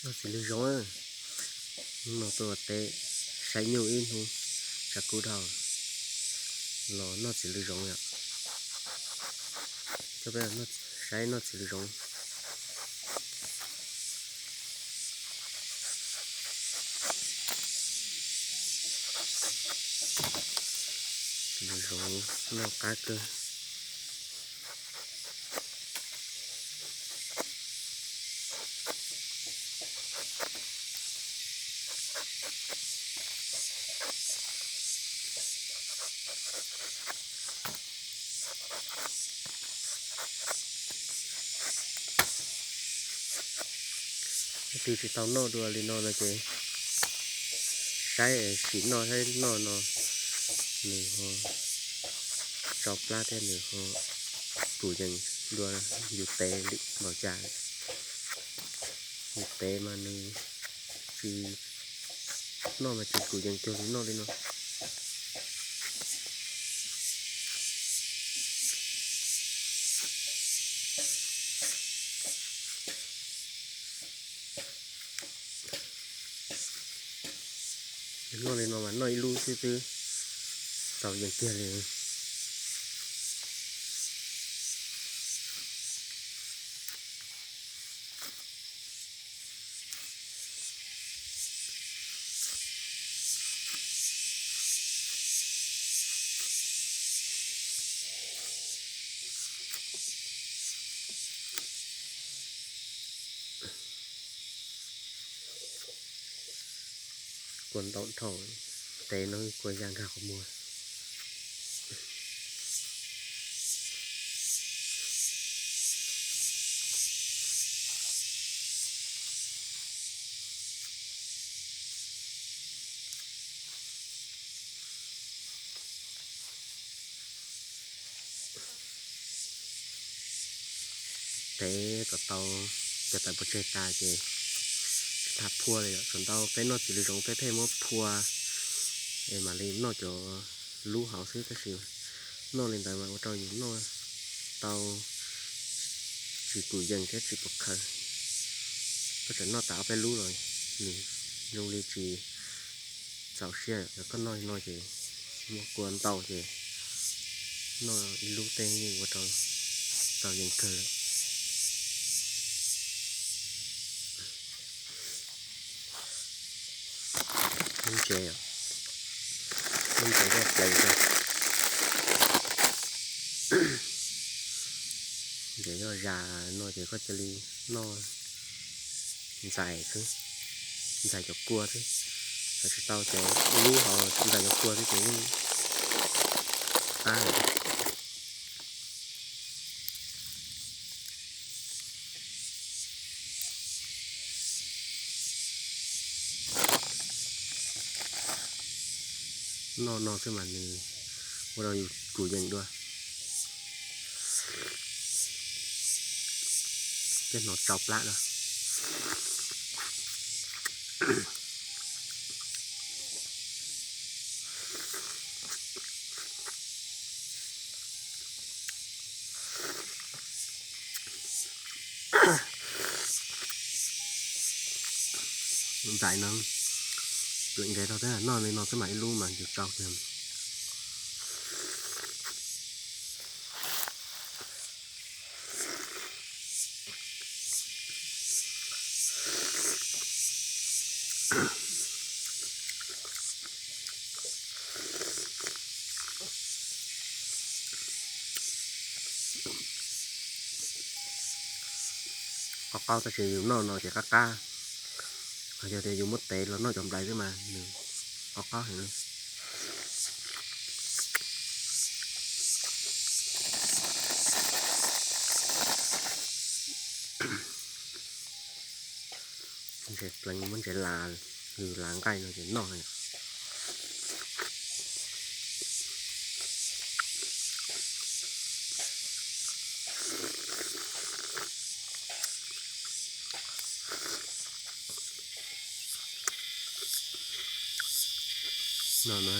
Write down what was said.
Noj txiv lws zoov, hnub no tuaj ua teb, saib nyuj ib hnub, tshav kub dhau los noj txiv lws zoov yom. Coj peb saib noj txiv lws zoov. Txiv lws zoov noj qab kawg. Leej twg tsis tau noj dua li no no ces saib sim noj, saib noj no nws ho tsau plab thiab nws ho kum yees dua yus tev lwm npaum cas. Yus tev mas nws tsis, noj mas tsis kum yees cuag li noj li no. Noj li no mas noj ib lub xwb twb tau yees kiag li. Kua ntau dhau, tev no kua ya nkag qhov muag. Tev kom tau cov tawm pov tseg tas ces tsis tas phua li, tsuas ntau peb noj txiv lws zoov peb pheej muab phua es mam li noj cov lub hauv xwb, tab sis noj li ntawd mas ua rau yus noj tau tsis kum yees thiab tsis pov khaws. Koj tseem noj tas ob peb lub los nws zoo li tsis txaus siab, koj noj li no ces muaj kua ntau ces noj ib lub tej yeej ua rau tau yees kawg lawm. Lub ntses, lub ntses yog pleev, ntses yog zas no ces koj cia li noj ntxais xwb, ntxais cov kua xwb. Txawm tsis tau ces lub hauv ntxais cov kua xwb ces yeej qab. Noj no xwb mas nws ua rau yus kum yees dua. Tej hnov tsau plab no. Ntxais no, lawm nkev tau thiab, noj li no xwb mas ib lub mas yus tsau kiag. Qab qaub tab sis yus noj no ces qab qab. Yog tias yus muab tev los noj cov nplai xwb mas nws qab qaub heev. Ntses pleev muab ntses las, lws las nqaij no ces noj. No no,